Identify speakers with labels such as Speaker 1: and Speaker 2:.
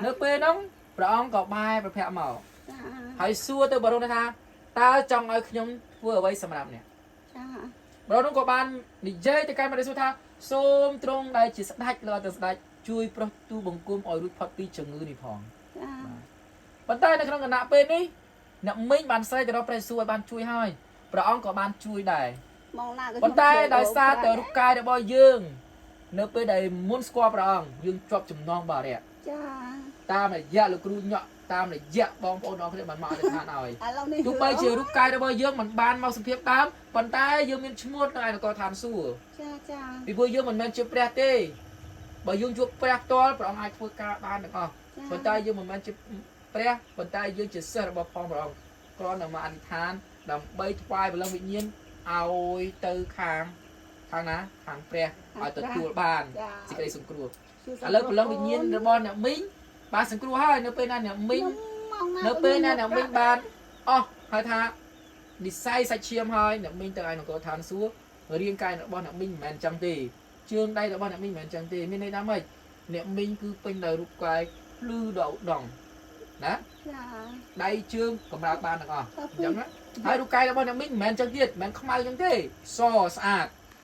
Speaker 1: នៅពេលហ្នឹងព្រះអង្គក៏បែរប្រភពមក
Speaker 2: ចា
Speaker 1: ហើយសួរទៅបរិសុទ្ធថាតើចង់ឲ្យខ្ញុំធ្វើអ្វីសម្រាប់អ្នក
Speaker 2: ចា
Speaker 1: បរិសុទ្ធក៏បាននិយាយទៅកាន់ព្រះយេស៊ូវថាសូមទ្រង់ដែលជាស្ដេចលើអត់ទៅស្ដេចជួយប្រោះទូបង្គំឲ្យរួចផុតពីជំងឺនេះផង
Speaker 2: ចា
Speaker 1: ប៉ុន្តែនៅក្នុងគណៈពេលនេះអ្នកមីងបានស្រែកទៅដល់ព្រះយេស៊ូវឲ្យបានជួយហើយព្រះអង្គក៏បានជួយដែរ
Speaker 2: មកណាក៏
Speaker 1: ប៉ុន្តែដោយសារតែរូបកាយរបស់យើង នៅពេលដែលមុនស្គាល់ព្រះអង្គយើងជាប់ចំណងបារៈ
Speaker 2: ចា
Speaker 1: តាមរយៈលោកគ្រូញាក់តាមរយៈបងប្អូនអរគ្នាបានមកអធិដ្ឋានឲ្យ
Speaker 2: ឥឡូវនេះ
Speaker 1: ទោះបីជារូបកាយរបស់យើងមិនបានមកសភាពដើមប៉ុន្តែយើងមានឈ្មោះនៅឯនគរឋានសួគ៌
Speaker 2: ចាចា
Speaker 1: ពីព្រោះយើងមិនមែនជាព្រះទេបើយើងជួបព្រះផ្ទាល់ព្រះអង្គអាចធ្វើការបានទាំងអស់ប៉ុន្តែយើងមិនមែនជាព្រះប៉ុន្តែយើងជាសិស្សរបស់ផងព្រះអង្គគ្រាន់តែមកអធិដ្ឋានដើម្បីថ្វាយព្រលឹងវិញ្ញាណឲ្យទៅខាងខាងណាខាងព្រះឲ្យទទួលបាន
Speaker 2: ចា
Speaker 1: សេចក្តីសង្គ្រោះឥឡូវព្រលឹងវិញ្ញាណរបស់អ្នកមីងបានសង្គ្រោះហើយនៅពេលណាអ្នកមីង នៅពេលណាអ្នកមីងបានអស់ហៅថានិស័យសាច់ឈាមហើយអ្នកមីងទៅឯនគរឋានសួគ៌រាងកាយរបស់អ្នកមីងមិនមែនចឹងទេជើងដៃរបស់អ្នកមីងមិនមែនចឹងទេមានន័យថាម៉េចអ្នកមីងគឺពេញដោយរូបកាយភ្លឺដល់ឧត្តមណា
Speaker 2: ចា
Speaker 1: ដៃជើងកម្រើកបានទាំងអស់អញ្ចឹងណាហើយរូបកាយរបស់អ្នកមីងមិនមែនចឹងទៀតមិនមែនខ្មៅចឹងទេសស្អាត